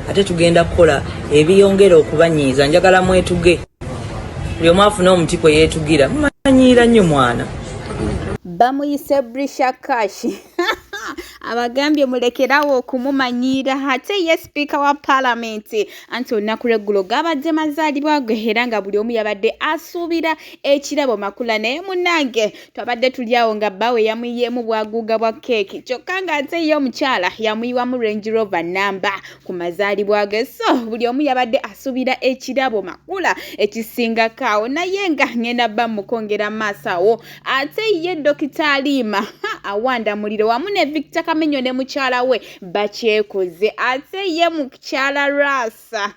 Ate tugenda kukola ebiyongera okubanyiiza. Njagala mwetuge, buli omu afune omuti kwe yeetugira. Mumanyiira nnyo mwana. Bamuyise Brisha Cash, abagambye mulekerawo okumumanyiira. Ate ye sipiika wa paalamenti, anti olunaku lweggulo gabadde mazaalibwa ge, era nga buli omu yabadde asuubira ekirabo makula. Naye munnange, twabadde tuli awo nga bbaawe yamuyiyeemu bwaguuga bwa keeki, kyokka ng'ate ye omukyala yamuyiwamu Range Rover namba ku mazaalibwa ge. So buli omu yabadde asuubira ekirabo makula ekisingako awo, naye nga ngenda bba mukwongera maaso awo. Ate ye Dokita Aliima awanda muliro wamu ne Victor Kamenyo ne mukyala we bakyekoze. Ate ye mukyala Rasa,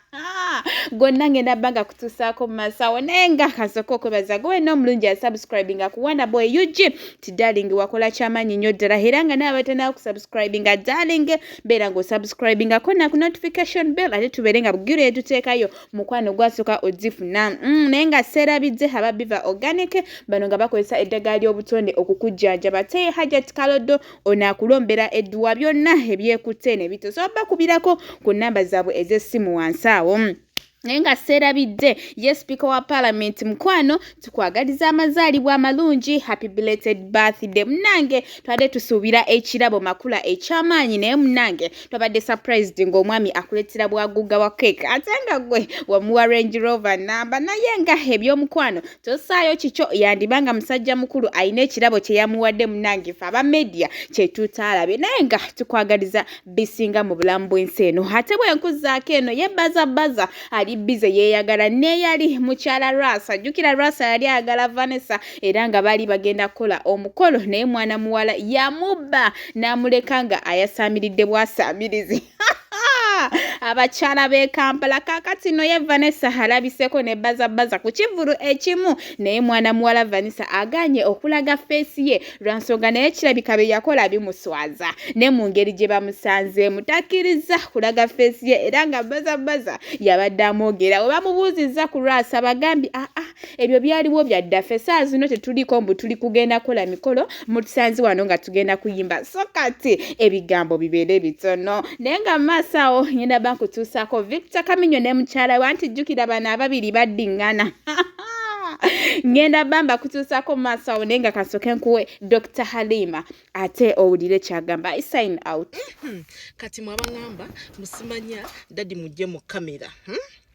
gonna ngenda bba nga kutuusaako mu maaso awo. Naye nga kasooka okwebaza gwe wenna omulungi asubscribinga ku Wanda Boy UG ti darling, wakola kyamaanyi nnyo ddala. Era nga naye abatanaba kusubscribinga, darling, beera ng'osubscribingako na ku notification bell, ate tubeere nga bugiro etuteekayo mukwano gwasooka ozifuna. Naye nga seerabidde aba Biva Organic, bano nga bakozesa eddagala ly'obutonde okukujjanjaba. Ate Hajat Kalodo ono akulombera edduwa, byonna ebyekutte ne bitosobola bakubirako ku nnamba zaabwe ez'essimu wansi awo. Naye nga seerabidde ye sipiika wa paalamenti, mukwano, tukwagaliza amazaalibwa amalungi, happy belated birthday. Munnange, twabadde tusuubira ekirabo makula ekyamaanyi, naye munnange twabadde surprised ng'omwami akuleetera bwaguuga wa cake, ate nga gwe wamuwa Range Rover namba. Naye nga ebyomukwano tosaayo kikyo, yandibanga musajja mukulu alina ekirabo kye yamuwadde. Munnange, fe aba media kyetutaalabye, naye nga tukwagaliza bisinga mu bulamu bw'ensi eno. Ate bwe nkuzaako eno, ye Baza Baza ali busy yeeyagala neeyali mukyala Rasa. Jjukira Rasa yali ayagala Vanessa, era nga baali bagenda kukola omukolo, naye mwana muwala yamubba n'amuleka nga ayasaamiridde bwasaamirizi. Abakyala b'e Kampala. Kaakati no ye Vanessa alabiseko ne Baza Baza ku kivulu ekimu, naye mwana muwala Vanessa aganye okulaga face ye lwansonga naye kirabika bye yakola bimuswaza, ne mu ngeri gye bamusanzeemu takkiriza kulaga face ye. Era nga Baza Baza yabadde amwogera, we bamubuuzizza ku Lwasa, bagambye, "Aa, ebyo byaliwo byaddaffe, saa zino tetuliko, mbu tuli kugenda kukola mikolo, mutusanze wano nga tugenda kuyimba." So kati ebigambo bibeere bitono, naye nga mumaaso awo ngenda bankutuusaako Victor Kaminyo ne mukyala we. Anti jjukira bano ababiri baddiŋŋana. Ngenda bamba kutuusaako mu maaso awo, naye nga kasooke nkuwe Dr Halima ate owulire kyagamba. I sign out. Kati mwabaŋŋamba musimanya daddy mujje mu kamera,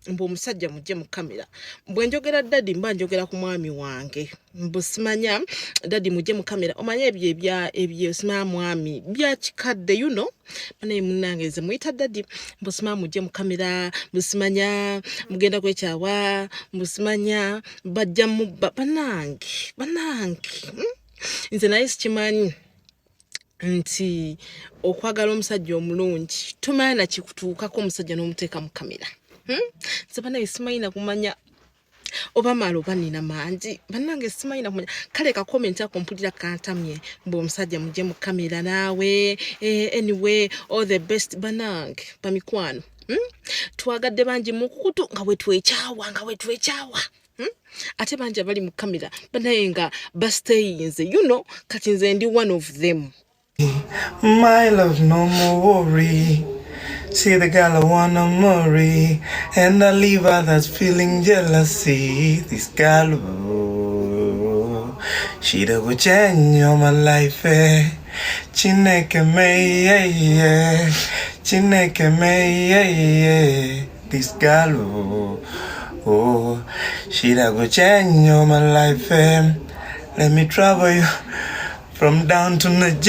Mbu omusajja mujje mu kamera. Bwe njogera daddy, mba njogera ku mwami wange. Mbu simanya daddy mujje mu kamera. Omanye ebyo ebya ebyo simanya mwami byakikadde. Banaye munnange, nze muyita daddy. Mbu simanya mujje mu kamera, mbu simanya mugenda kwekyawa, mbu simanya bajja mubba. Banange, banange, Nze naye sikimanyi nti okwagala omusajja omulungi tomanya nakikutuukako, omusajja n'omuteeka mu kamera, Nze banaye simanyi nakumanya oba maala oba nina mangi. Bannange, simanyi nakumanya. Kale ka comment ako mpulira kantamye, mbu omusajja mujje mu kamera naawe. Anyway, all the best banange bamikwano, Twagadde bangi mukukutu nga wetwekyawa, nga wetwekyawa, Ate bangi abali mu kamera banaye nga bastayinze. Kati nze ndi one of them. My love, no more worry. See the girl I wanna marry, and I leave others feeling jealousy. This girl, oh, she the go change all my life. Eh. Chineke me, yeah, yeah. Chineke me, yeah, yeah. This girl, oh, oh, she the go change all my life. Eh. Let me travel you from down to Nigeria.